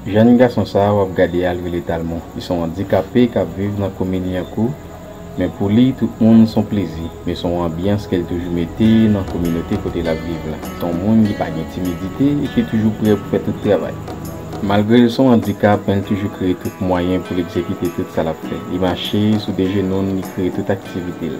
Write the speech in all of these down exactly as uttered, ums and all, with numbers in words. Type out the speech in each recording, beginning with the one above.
Jèn gason sa a w ap gade a, l rele Talmon. Li se yon andikape k ap viv nan komin Lyankou, men pou li, tout moun se yon plezi. Men se yon anbyans ke l toujou mete nan kominote kote l ap viv la. Se yon moun ki pa gen timidite e ki toujou prè pou fè tout travay. Malgre l se yon andikap, men l toujou kreye tout mwayen pou l egzekite tout sa l ap fè. Li mache sou de jenou l, li kreye tout aktivite l.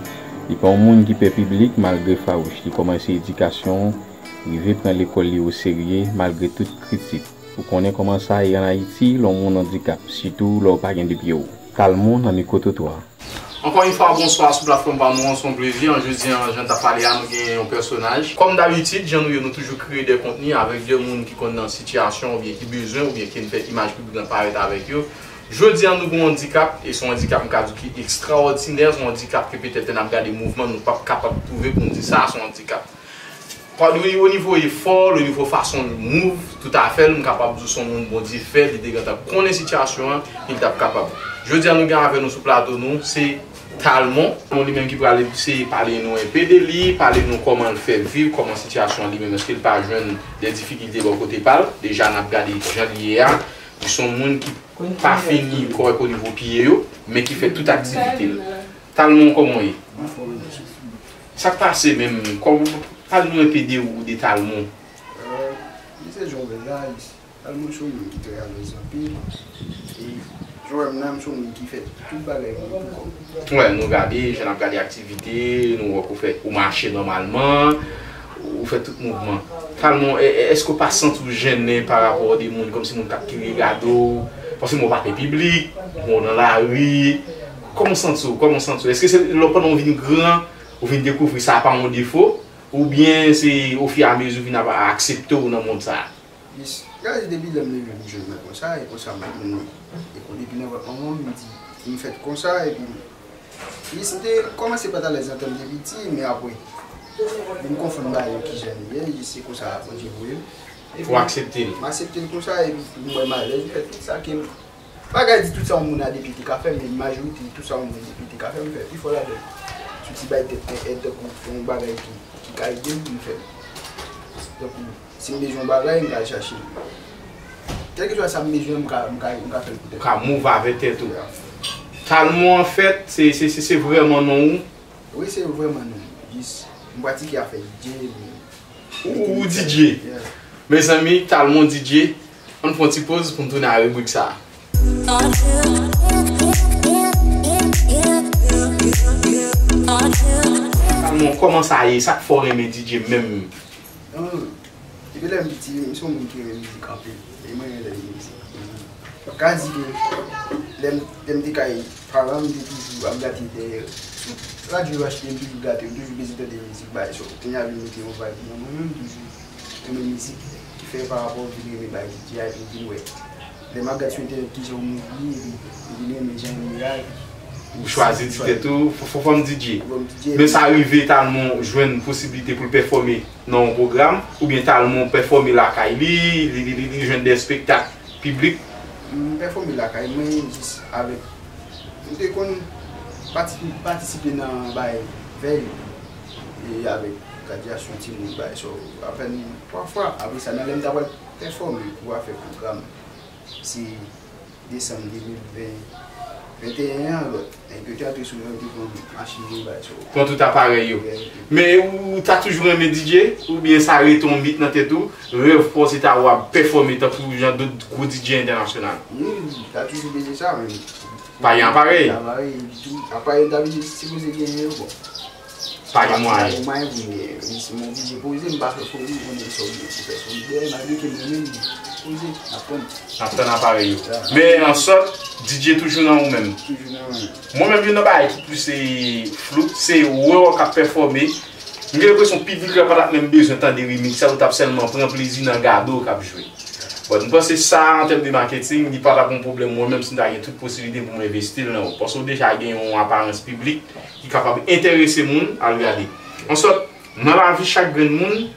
Li pa yon moun ki pè piblik, malgre fawouch. Li kòmanse edikasyon, rive pran lekòl li oserye, malgre tout kritik. Ou konnen kòman sa ye ann Ayiti, lè yon moun andikap, sitou lè w pa gen de pye w. Talmon nan mikwotrotwa. Ankò yon fwa, bonswa sou platfòm pa nou an, se yon plezi. An, jodi an, jan n t ap pale a, nou gen yon pèsonaj. Kòm dabitid, jan nou ye, nou toujou kreye de kontni avèk de moun ki konn nan sitiyasyon oubyen ki bezwen oubyen ki vin fè imaj piblik lan parèt avèk yo. Jodi an, nou gen yon andikap, e se yon andikap, m ka di w, ki ekstraòdinè, se yon andikap ke petèt lè n ap gade mouvman, nou p ap kapab twouve pou n di sa, se yon andikap. Pa, o nivo efò l, o nivo fason l move, toutafè, m kapab di w se yon moun Bondye fè, li te gentan konnen sitiyasyon an, e l t ap kapab. Jodi a, nou gen avè nou sou plato nou, se Talmon. Talmon li menm ki pral eseye pale nou enpe de li, pale nou kòman l fè viv, kòman sitiyasyon an li menm, èske l pa jwenn de difikilte bò kote pa l. Deja, n ap gade jan l ye a, li se yon moun ki pa fini kòrèk o nivo pye yo, men ki fè tout aktivite l. Talmon, kòman w ye? Anfòm, mesye. Sa k pase menm? Kòman, pale nou enpe de ou, de Talmon. Euh, li se jovèl la, li, Talmon se yon moun ki trè alèz anpil. E jan w wè m nan, m se yon moun ki fè tout bagay mwen pou kò m. Wè, nou gade, jan n ap gade aktivite, nou wè ke w fè, ou mache nòmalman, ou fè tout mouvman. Talmon, è-, è-, èske w pa santi w jennen pa rapò de moun, kòmsi moun k ap kite gade w, paske mwen w pa fè piblik, mwen w nan lari, kòman w santi w, kòman w santi w? Èske se lè w pandan w vin gran, ou vin dekouvri sa pa yon defo, oubyen se ofiramezi w vin ap aksepte w nan mond sa a? Yes. Gade, depi lè m leve m jwenn mwen konsa, e konsa m ap mennen. E kon depi nan vant manman m, m di, m fèt konsa, epi, yes, m te kòmanse pa t alèz nan tan m te piti, men apre, vin konfonn bagay yo kijan li ye, e se konsa Bondye voye m. Epi, ou aksepte l? M aksepte l konsa, epi m wè m alèz, m fè tout sa ke m, pa ka di tout sa yon moun a depi te ka fè, men majorite tout sa yon moun depi te ka fè, m fè pifò ladan l. Sou ti bay tèt mwen èd, tankou fè yon bagay ki, ki ka ede m pou m fè l. Tankou, si m bezwen yon bagay, m ka al chache l. Kèlkeswa sa m bezwen, m ka, m ka, m ka fè l pou tèt mwen. Ou ka move avèk tèt ou. Yeah. Talmon, anfèt, se, se, se, se vrèman non ou? Wi, se vrèman non m. Jis, m pratike afè D J, m Ou, ou D J. Yeah. Mezanmi, Talmon D J. Ann fè yon ti poz pou n tounen a ribrik sa a. Talmon, kòman sa ye? Sa k fè w renmen D J menm? Hum, depi lè m piti, m se yon moun ki renmen mizik anpil. E mwen renmen lè gen mizik. M ka di ke lè m, lè m te kay paran m, m te toujou ap gate dèyè. Sou radyo yo achte, m toujou gate, m toujou bezwen tande mizik, bagay sa yo. Kounye a vin mete yon vibe nan mwen menm, m toujou renmen mizik, ki fè pa rapò vin renmen bagay D J a, epi vin wè. Lè m ap gade sou entènèt kijan yo move li, epi m vin renmen jan yo ye a, epi ou chwazi di tèt ou, fò, fò, fò m D J. Fò m D J. Men sa rive Talmon jwenn posiblite pou l pèfòme nan yon pwogram, oubyen Talmon pèfòme lakay li, li, li, li, li jwenn de espektak piblik? M pèfòme lakay mwen jis avèk, m te konn pati-, patisipe nan bay vèy, e avèk gradyasyon timoun, bay sa yo, apèn twa fwa. Apre sa, nan lè m ta pral pèfòme pou afè pwogram, se desanm de mil ven, venteyen an, lòt nèg yo te antre sou mwen, yo te pran machin yo, bay sa yo. Pran tout aparèy yo. Men ou ta toujou renmen D J, oubyen sa rete yon mit nan tèt ou, rèv pa w se ta w ap pèfòme tankou jan dòt gwo D J entènasyonal? Wi, m ta toujou bezwen sa, men pa gen aparèy. Aparèy ditou. Aparèy yo ta sipoze genyen yo, bon. Pa gen mwayen. Pa gen mwayen pou m genyen. Men si m oblije poze, m pa fè foli, ou konnen sa oblije pou fè foli. Dèyè, malgre ke m renmen li, poze, n ap tann. N ap tann aparèy yo. Men an sòt, D J toujou nan ou menm. Toujou nan mwen. Mwen menm, youn nan bagay ki plis flou, se wè w k ap pèfòme. M gen enpresyon piblik la pa t ap menm bezwen tande remix sa, yo t ap sèlman pran plezi nan gade w k ap jwe. Bon, m panse sa, an tèm de maketing, li pa t ap yon pwoblèm mwen menm si m ta gen tout posiblite pou m envesti l nan ou. Paske w deja gen yon aparans piblik ki kapab enterese moun al gade. An sòt, nan lavi chak grenn moun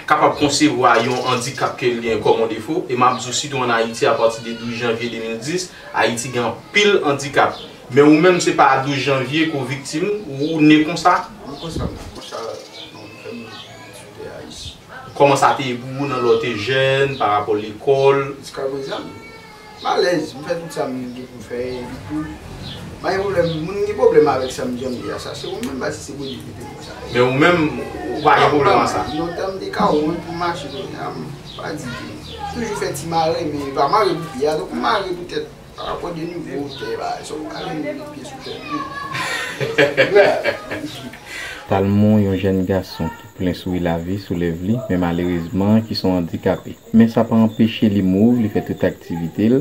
kapab konsevwa yon andikap ke l gen kòm yon defo, e m ap di w sitou ann Ayiti apati de douz janvye de mil dis, Ayiti gen anpil andikap. Men ou menm, se pa a douz janvye ke w viktim, ou ne konsa? M konsa, m konsa, non, m fè m sou tè a isit. Kòman sa te ye pou ou nan lè w te jèn, pa rapò lekòl? Jiska prezan, M alèz, m fè tout sa m gen pou m fè, epi tou, m pa gen pwoblèm, moun gen pwoblèm avèk sa m janm ye a, sa se ou menm, pase se Bondye ki te fè sa. Men ou menm, ou pa gen pwoblèm ak sa? Lontan m te ka wont pou mache, kounye a m pa di ke. Toujou fè ti mare, men pa mare pou pye a, donk m mare pou tèt, pa rapò de nivo tè, bagay sa, ou ka jwenn pye sou tèt tou. Talmon, yon jèn gason ki plen souri lavi sou lèv li, men malerezman ki se yon andikape. Men sa pa anpeche li move, li fè tout aktivite l,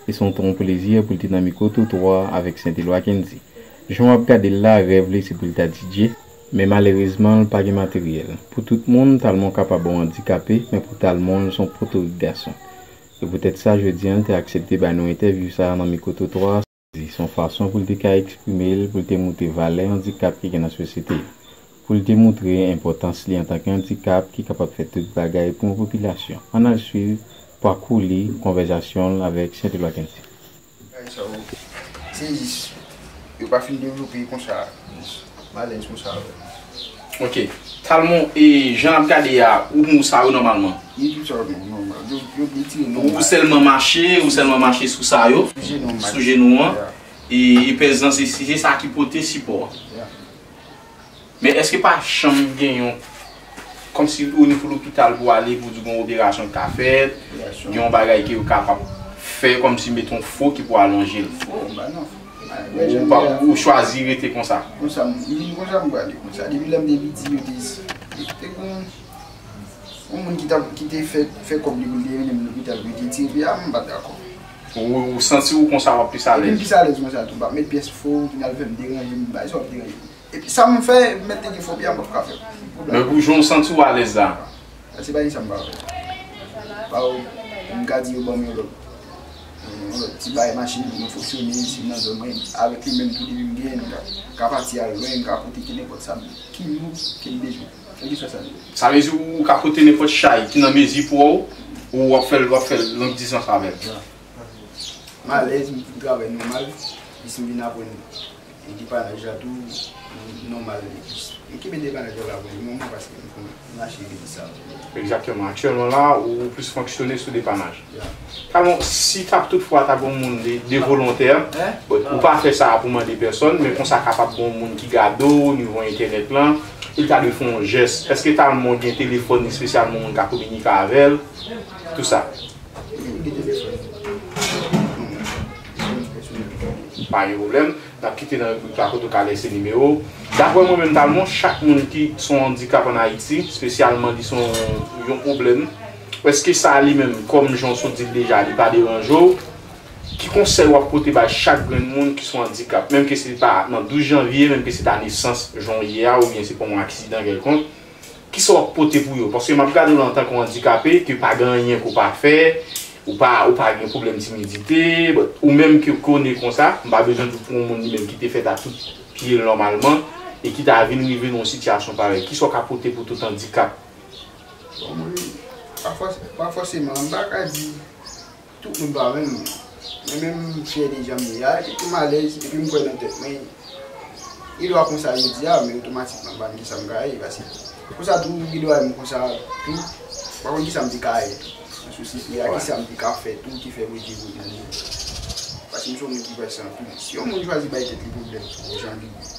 e se yon ton plezi pou l te nan mikwo twotwa avèk Sentelwa Kendy. Jan w ap gade l la, rèv li se pou l ta DJ, men malerezman l pa gen materyèl. Pou tout moun, Talmon kapab yon andikape, men pou Talmon l se yon potorik gason. E poutèt sa, jodi a l te aksepte bay nou entèvyou sa a nan mikwo twotwa. Se yon fason pou l te ka eksprime l, pou l te montre valè andikap ki gen nan sosyete a, pou l te montre enpòtans li antanke andikap ki kapab fè tout bagay pou yon popilasyon. Ann al swiv pakou li, konvèsasyon l avèk Sentelwa Kendy. Bagay sa yo, se jis, yo pa fin devlope konsa. M alèz konsa avè l. Ok. Talmon, e jan n ap gade a, ou moun sa yo nòmalman? Ye tout sa yo nòmal. Yo, yo byen tire nòmal. Ou sèlman mache, ou sèlman mache sou sa yo? Sou jenou m mache. Sou jenou an? Ya. E, e pèz lan, se, se sa ki pote sipò a? Ya. Men èske pa janm gen yon, kòmsi ou ni pou lopital pou ale, pou di gen yon operasyon ki ka fèt, Operasyon. Gen yon bagay ke yo kapab fè kòmsi mete yon fo ki pou alonje l? Oh, m pa nan. Ou, pa, ou chwazi rete konsa? Konsa, m vin konsa, m prale konsa. Depi lè m te piti, yo te, te gen yon moun ki t ap, ki te fè, fè kòb li pou l te mennen m lopital pou yo te tire pye a, m pa t dakò. Ou, ou santi ou konsa w ap plis Epi m alèz? plis alèz konsa tou, m pa met pyès fo ki al fè m deranje, m bay sa w ap deranje m. Epi sa m fè, m mèt te gen fo pye a, m p ap ka fè. Men pou jan w santi w alèz la? Sa se pa gen sa m pa fè. Pa w, m ka di yo ban m yon lòt, yon lòt ti bagay machin pou mwen fonksyone, si m nan zòn mwen, avèk li menm tou depi m genyen, m ka, ka pati al lwen, m ka pote ki nenpòt sa m, ki lou, ke m bezwen. Kèlkeswa sa l ye. Sa vle di ou ka pote nenpòt chay ki nan mezi pwa w, ou w ap fè l, w ap fè l long distans avè l? M alèz, m travay nòmal, jis m vin aprann e depanaj la tou, nòmal, e plis. E kenbe depanaj la pou le moman paske m konn mache vin sa. Egzakteman. Aktyèlman la, ou plis fonksyone sou depanaj. Ya. Talmon, si t ap toutfwa ta gen yon moun de, de volontè, bon, ou pa fè sa pou mande pèsòn, men konsa kapab gen yon moun ki gade w nivo entènèt lan, e l ta dwe fè yon jès. Èske Talmon gen telefòn espesyalman moun ka kominike avè l? Tout sa. M gen telefòn. Pa gen pwoblèm. N ap kite nan ribrik la kote w ka lese nimewo w. Daprè mwen menm Talmon, chak moun ki se yon andikap ann Ayiti, espesyalman li se yon, yon pwoblèm, èske sa li menm, kòm jan w sot di l deja, li pa deranje w? Ki konsèy w ap pote bay chak grenn moun ki se yon andikap, menm ke se pa nan douz janvye, menm ke se ta nesans jan w ye a, oubyen se pa yon aksidan kèlkonk? Kisa w ap pote pou yo? Paske m ap gade w la antanke yon andikape, ke pa gen anyen ke w pa fè, ou pa, ou pa gen pwoblèm timidite, but ou menm ke w konnen konsa, m pa bezwen di w pou yon moun li menm ki te fèt ak tout pye l nòmalman, e ki ta vin rive nan yon sitiyasyon parèy. Kisa w ka pote pou tout andikap? Bon, mwen, pa fòs-, pa fòseman, m pa ka di tout moun pa renmen m. Mwen menm, m fyè de jan m ye a, epi tou m alèz, epi m kwè nan tèt mwen. Gen dwa konsa jodi a, men otomatikman m pa konn kisa m ka ye, paske konsa tou, gen dwa m konsa tou, m pa konn kisa m te ka ye tou. Nan sosyete a, kisa m te ka fè tou ki fè Bondye voye m nan nivo sa. Paske m se yon moun ki kwè sa anpil. Si yon moun chwazi bay tèt li pwoblèm, jan li ye.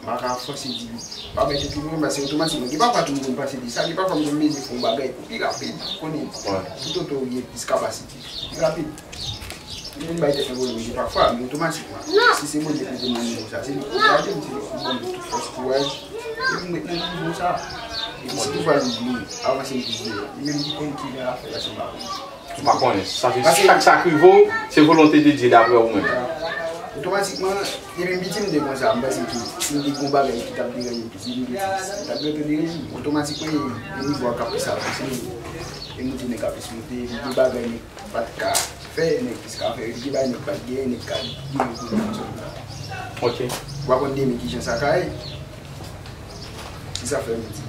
M pa ka fòse di li pa bay tèt li pwoblèm, paske otomatikman, gen pafwa tou m konn panse de sa, gen pafwa m konn bezwen fè yon bagay pou pi rapid, ou konnen, tout oto gen plis kapasite, pi rapid. Moun bay tèt mwen pwoblèm gen pafwa, men otomatikman, si se Bondye ki mete m nan nivo sa, se li ki gade m, se li ki ban m tout fòs, kouraj, epi m ret nan nivo sa. Epi si toutfwa li vle avanse m toujou, li menm ki konn ki jan l ap fè, paske m pa konnen. Ou pa konnen. Sa vle di chak sa k rive w, se volonte de Dye daprè ou menm. Otomatikman, depi m piti m te konsa, m panse ke si m te gen yon bagay ki t ap deranje m plis, depi m piti, m t ap gentan deranje m. Otomatikman, e nivo a k ap plis avanse, e monte nèg ap plis monte, epi gen bagay nèg pa t ka fè, nèg plis ka fè, epi gen bagay nèg pa t genyen, nèg ka genyen pou nèg konsa. Ok. Ou pa konn demen ki jan sa ka ye. Se sa fè m di,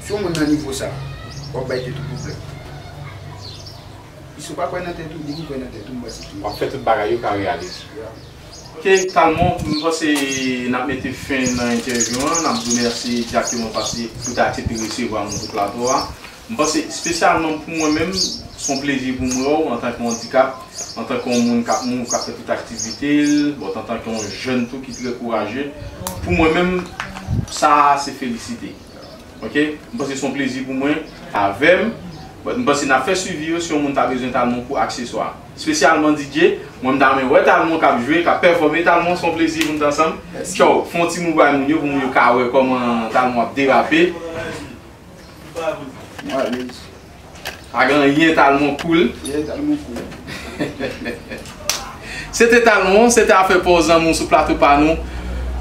si yon moun nan nivo sa, w ap bay tèt ou pwoblèm. Si w pa kwè nan tèt ou, depi w kwè nan tèt ou, m panse ke. W ap fè tout bagay yo ka reyalize. Ok, Talmon, m panse n ap mete fen nan entèvyou an. N ap di w mèsi egzakteman paske ou te aksepte resevwa nou sou plato a. M panse, espesyalman pou mwen menm, Se yon plezi pou m wè w antanke yon andikap, antanke yon moun k ap move, k ap fè tout aktivite l, but antanke yon jèn tou ki trè kouraje. Pou mwen menm, sa a se felisite. Ok? M panse se yon plezi pou mwen avè m. But m panse n ap fè swivi yo si yon moun ta bezwen Talmon pou akseswa. Espesyalman D J, mwen m ta renmen wè Talmon k ap jwe, k ap pèfòme. Talmon, se yon plezi pou n t ansanm. Tchòw, fè yon ti mou bay moun yo pou moun yo ka wè kòman Talmon ap derape. Pa gen anyen, Talmon cool. Se te Talmon, se te afè pa w zanmi w sou plato pa nou.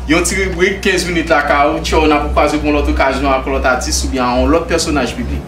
Yon ti ribrik kenz minit lakay ou. Tchòw, n ap kwaze pou yon lòt okazyon ak yon lòt atis oubyen yon lòt pèsonaj piblik.